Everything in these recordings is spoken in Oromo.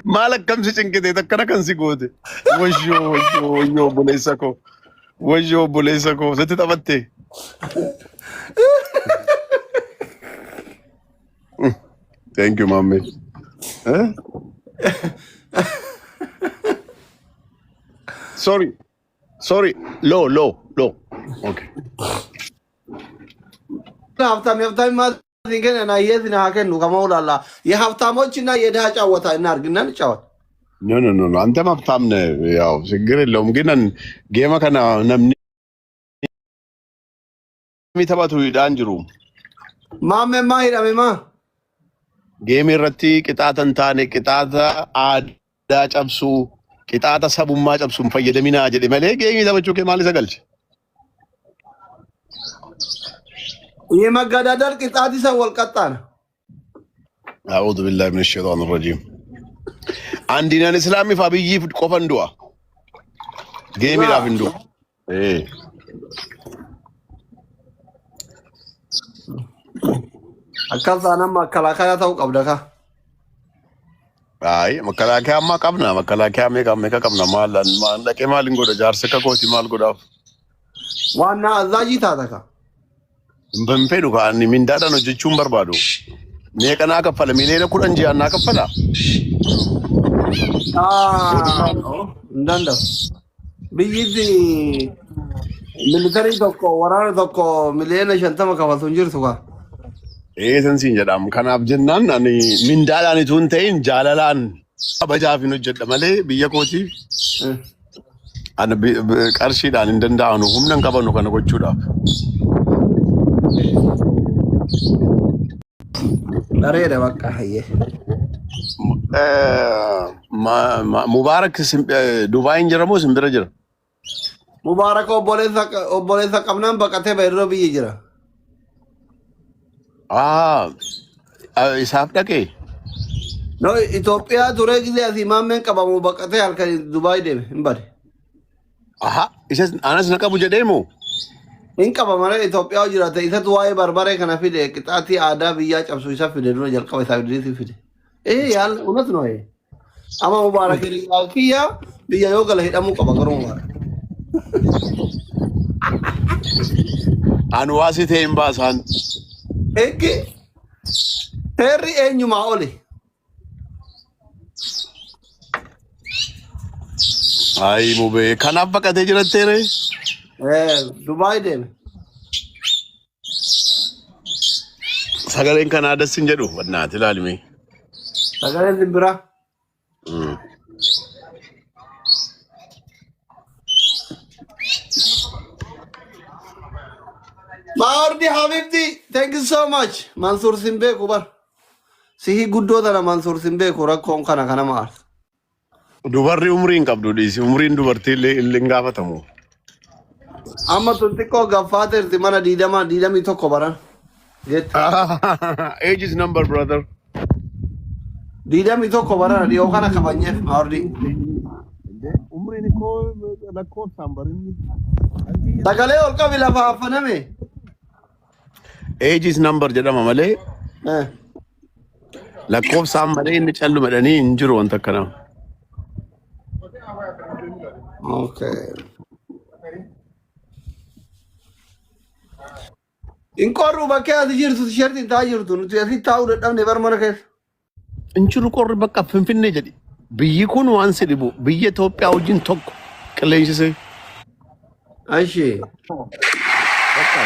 Maal akkam si cinqite akkana kan si goote. Wayyoo wayyoo wayyoo obboleessa koo. Wayyoo obboleessa koo sitti taphatte. Thank you maammee. Eh? Sorry sorry low low low. Okay. ሀብታም የሀብታም ማዚንገን የዝን ሀከኑ ከመውላላ የሀብታሞችና የድሃ ጫወታ እናድርግና እንጫወት። No no no no አንተም ሀብታም ነህ፣ ያው ችግር የለውም። ግን geema kana namni taphatu hidhaan jiru. ማሜማ ሂዳሜማ Geemii irratti qixaata hin taane qixaata aadaa cabsuu qixaata sabummaa cabsuu hin fayyadaminaa jedhe malee geemii taphachuu kee maal isa galche? የመገዳደል ቅጣት ይሰው ወልቀጣ ነው። أعوذ بالله من الشيطان الرجيم. Andiinaan Islaamiif Abiyyiif qofan du'a. Geemiidhaaf hin du'u. Eh. Akkas taanaan makalaakaa ta'uu qabda ka. Ayi makalaakaa ammaa qabna makalaakaa meeqa meeqa qabna maal maal dhaqee maal hin godha jaarsa akka kooti maal godhaaf. ዋና አዛዥ taata ka. Hin fedhu ka ani mindaadhaan hojjechuu hin barbaadu. Meeqa naa kaffala miliyoona 10 ji'aan naa kaffala. Hin danda'u. Biyyitti militarii tokko waraana tokko miliyoona 50 kafaltu hin jirtu ka. Eesan siin jedham. Kanaaf jennaan ani mindaadhaan itoo hin ta'in jaalalaan kabajaaf hin hojjedha malee biyya kootiif ani qarshiidhaan hin danda'anu humna hin qabanu kana gochuudhaaf. Bareeda bakka hayyee. Mubaarak Dubaayin jira moo simbira jira? Mubaarak obboleessa qabnaan baqatee bayroo biyya jira. Ah, isaaf dhaqee? No, Itoophiyaa turee gisee asii maammeen qabamu baqatee halkan Dubaay deeme hin bade. Aha, isas anas na qabu jedhee moo? Hin qaba malee Itoophiyaa jiraate isatu waa'ee barbaree kana fide qixaatii aadaa biyyaa cabsu isa fide dura jalqaba isaa fide fide. Eh yaal unat no eh. Ama Mubaarak kiyya biyya yoo gala hidhamuu qaba garuu Mubaarak. Ani waasii ta'e hin baasaan. Eeggi seerri eenyumaa oli. Ayi mubee kanaaf baqatee jiratteere? Eh Dubaay deeme. Sagaleen kanaa das hin jedhu bannaati ilaalime. Sagaleen simbiraa. Maardi Habibti, thank you so much. Mansuur sin beeku bar. Sihii guddoo tana Mansuur sin beeku rakkoon kana kana maal. Dubarri umrii hin qabdu dhiisi. Umriin dubartii illee hin gaafatamu. Amma tun xiqqoo gaffaateerti mana 20 21 baran. Jetti. Age is number brother. 21 barana dhiyoo kana kabanyeef Maardi. Umriin koo lakkoofsaan barinni. Sagalee ol qabi lafa haffaname. Age is number jedhama malee lakkoofsaan malee inni callu jedhanii hin jiru wanta akkanaa. Okay. Hin qorru bakkee ati jirtu tisheertiin taa'aa jirtu nuti asitti taa'uu dadhabne bar mana keessa. Hin jiru qorri bakka Finfinnee jedhi. Biyyi kun waan si dhibu biyya Itoophiyaa wajjin tokko qilleensisee. Ashi. Bakka.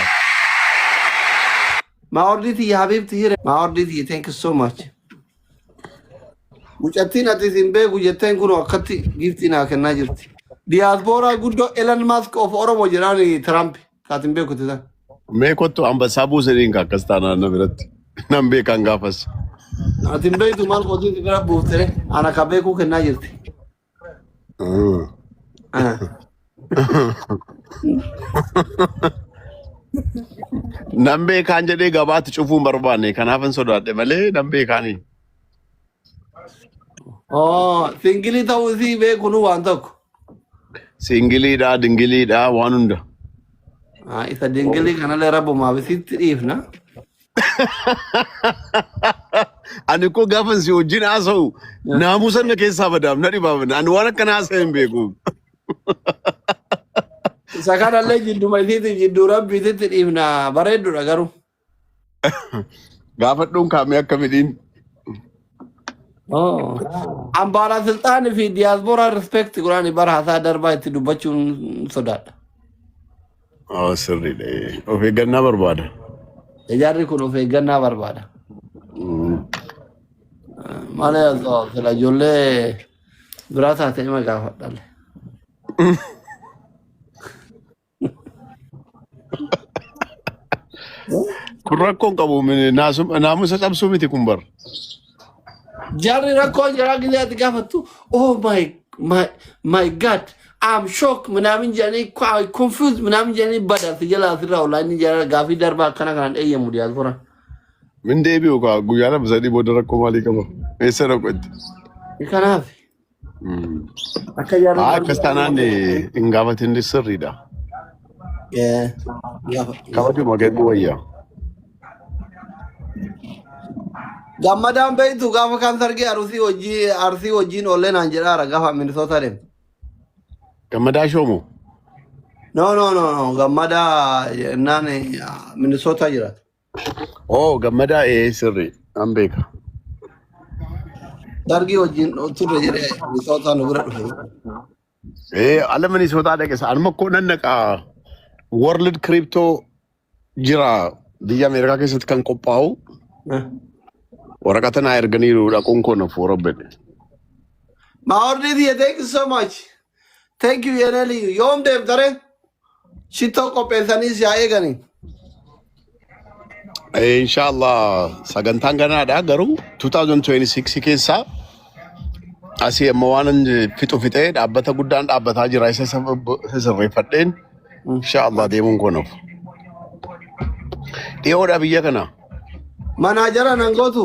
Maordii tiyya Habibti hire. Maordii tiyya thank you so much. Mucattiin ati isin beeku jetteen kun akkatti giiftii naa kennaa jirti. Diyaaspooraa guddoo Elon Musk of Oromo jedhaan Trump kaatin beeku titan. Mee kottu ambassaa buusaniin akkas taanaan na biratti. Nan beekan gaafas. Ati hin beektu maal qotii bira buuftere ana ka beekuu kennaa jirti. Ah. Nan beekaan jedhee gabaatti cufuu hin barbaanne kanaaf hin sodaadhe malee nan beekaanii. Oh, singilii ta'uu isii beekunu waan tokko. Singiliidha, dingiliidha waan hunda. Ah, isa dingilii kanallee rabbumaaf isitti dhiifna. Ani koo gaafan si wajjin haasa'u naamusa na keessaa badaam na dhibaafna. Ani waan akkana haasa'e hin beeku. Isa kanallee jidduma isiiti jidduu rabbiititti dhiifna bareeddudha garuu. Gaafadhuun kaamee akka midhiin. Oh. Ambaala silxaanii fi diyaasporaa respect godhani bara haasaa darbaa itti dubbachuun sodaadha. Oh, sirriidha. Of eeggannaa barbaada. Ijaarri kun of eeggannaa barbaada. Malee osoo sila ijoollee biraa taate ima gaafadhalle. Kun rakkoon qabu naamusa cabsuu miti kun bar. Jarri rakkoo jaraa gisee ati gaafattu, "Oh my my my God, I'm shocked" ምናምን jedhanii, confused ምናምን jedhanii badhaasi jala asirraa olaanni jara gaafii darbaa akkana kanaan eeyyamu diyaaspooraan. Min deebi'u kaa guyyaa 2 3 booda rakkoo maalii qaba? Eessa dhaqu itti? Kanaaf akka jarri Haa, akkas taanaan hin gaafatin sirriidha. Kabajuma kennu wayya. Gammadaan beektu gaafa kaan sargee arusii hojii arsii wajjin oollee naan jedhaara gaafa Minisoota deemu. Gammadaa shoomu. No, no, no, no, gammadaa jennaan Minisoota jiraata. Oh, gammadaa ee sirri. An beeka. Sargii wajjin turre jedhee Minisoota nu bira dhufe. Ee, ala Minisootaa dhaqe anuma koo nan dhaqaa. World Crypto jira biyya Ameerikaa keessatti kan qophaa'u waraqata naa erganiiru dhaquun koo na fuura bedhe. Maordii, thank you so much. Thank you yeneli. Yoom deemtare? Shittoo qopheessanii si haa eeganii. Inshallah sagantaan ganaadha garuu 2026 keessaa asii amma waan fixu fixee dhaabbata guddaan dhaabbataa jira isa sirreeffadheen inshallah deemuun koo nafu. Dhiyoodha biyya kana. Manaajara nan gootu.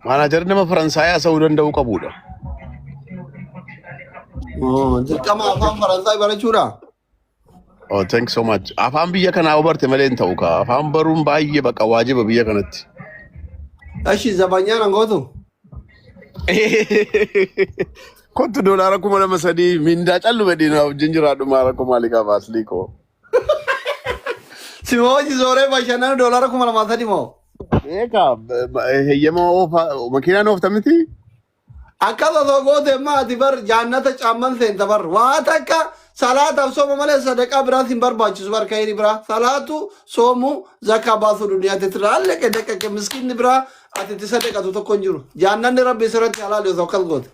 Maanaajarri nama Faransaayii haasa'uu danda'uu qabudha. Dirqama afaan Faransaay barachuudha. Oh, thanks so much. Afaan biyya kanaa yoo barte malee hin ta'u kaa. Afaan baruun baay'ee baqa waajiba biyya kanatti. Ashi zabanyaa nan gootu. Kottu doolaara 2,300 mindaa callu bedhiin wajjin jiraadhu maa rakkoo maalii qaba aslii koo. Si hojii zooree bashannanu doolaara 2,300 moo? Eegaa heeyyama oofaa makiinaan oofta miti? Akkas osoo goote maati bar jaannata caamman seenta bar waa takka salaataaf sooma malee sadaqaa biraas hin barbaachisu bar kayrii biraa salaatu soomu zakaa baasuu duniyaatti tiraalleqe deqeqe miskiinni biraa ati itti sadaqatu tokko hin jiru jaannanni rabbi sirratti halaali osoo akkas goote.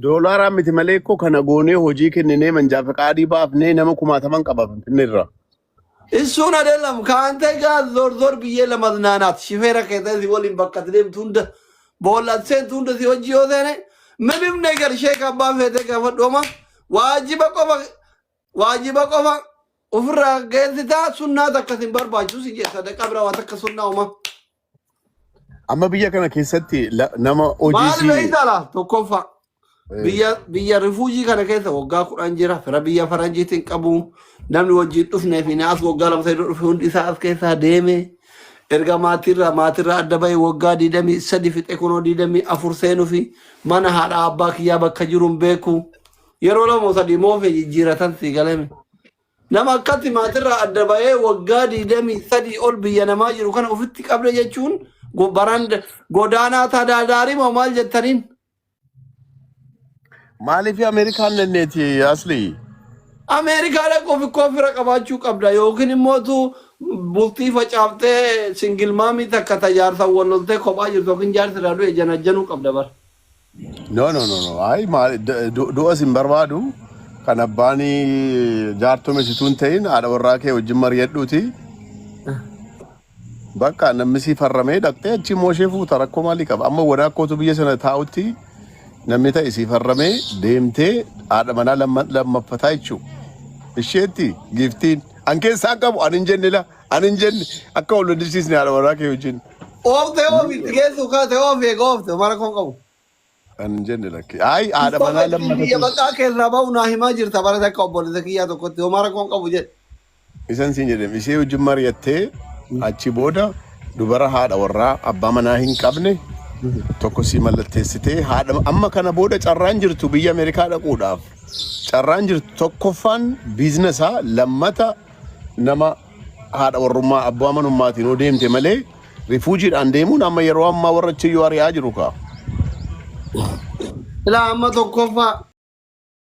Doolaaraan miti malee koo kana goonee hojii kenninee manjaa faqaadii baafnee nama kumaataman qaba Finfinnee irraa. እሱን አይደለም ከአንተ ጋር ዞር ዞር ብዬ ለመዝናናት ሹፌር ከዚህ ወሊን በቃ deemtu hunda boolla seentu hunda si hojii yoo seene ምንም ነገር sheek abbaa feetee gaafadhu waajiba qofa waajiba qofa ofirraa geessitaa sunnaa takka sin barbaachisu si jedhe sadaqaa biraa waa takka sunnaa uma. Amma biyya kana keessatti nama hojii Maal si beektaa laa tokkoffaa biyya biyya refugee kana keessa waggaa 10 jira fira biyya faranjiitiin qabu namni wajjin dhufnee fi naas waggaa 2 3 dhufe hundi isaa as keessaa deeme erga maatirraa adda bahee waggaa 23 fixe kunoo 24 seenuu fi mana haadha abbaa kiyyaa bakka jiru hin beeku yeroo 2 3 moofee jijjiiratan si galame. Nama akkatti maatirraa adda bahee waggaa 23 ol biyya namaa jiru kana ofitti qabde jechuun baraan godaanaa tadaadaarii moo maal jettaniin? Maaliif Ameerikaan nenneeti asli? Ameerikaa dhaquuf ikkoo fira qabaachuu qabda yookiin immoo bultii facaaftee single momii takka tajaarsa wal loltee kophaa jirtu yookiin jaarsi irraa du'e janajjanuu qabda bara. No, no, no, no. Ay, maal du'a sin barbaadu kan abbaan jaartome situu hin ta'in haadha warraa kee wajjin mari'adhuuti. Bakka namni si farramee dhaqxee achi immoo ishee fuuta rakkoo maalii qaba? Amma wadaa kootu biyya sana taa'utti namni ta'e si farramee deemtee haadha manaa lammaffataa jechuudha. Isheetti giiftiin an keessaa qabu an hin jenne la an hin jenne akka wal lolchisiisne haadha warraa kee wajjin. Ooftee oofi geessu kaate oofee oofte mara koon qabu. An hin jenne lakki. Ay, haadha manaa Biyya lammaffatu. baqaa keessaa bahu naa himaa jirta bara takka obboleessa kiyyaa tokkotti mara koon qabu jedhe. Isan siin jedhem ishee wajjin mari'attee achi booda Dubara haadha warraa abbaa manaa hin qabne tokko sii mallatteessitee haadha amma kana booda carraan jirtu biyya Ameerikaa dhaquudhaaf carraan jirtu tokkoffaan biizinesaa, lammata nama haadha warrummaa abbaa manummaatiin yoo deemte malee rifuujiidhaan deemuun amma yeroo ammaa warra achiyyuu ari'aa jiru kaa. Ilaa, amma tokkoffaa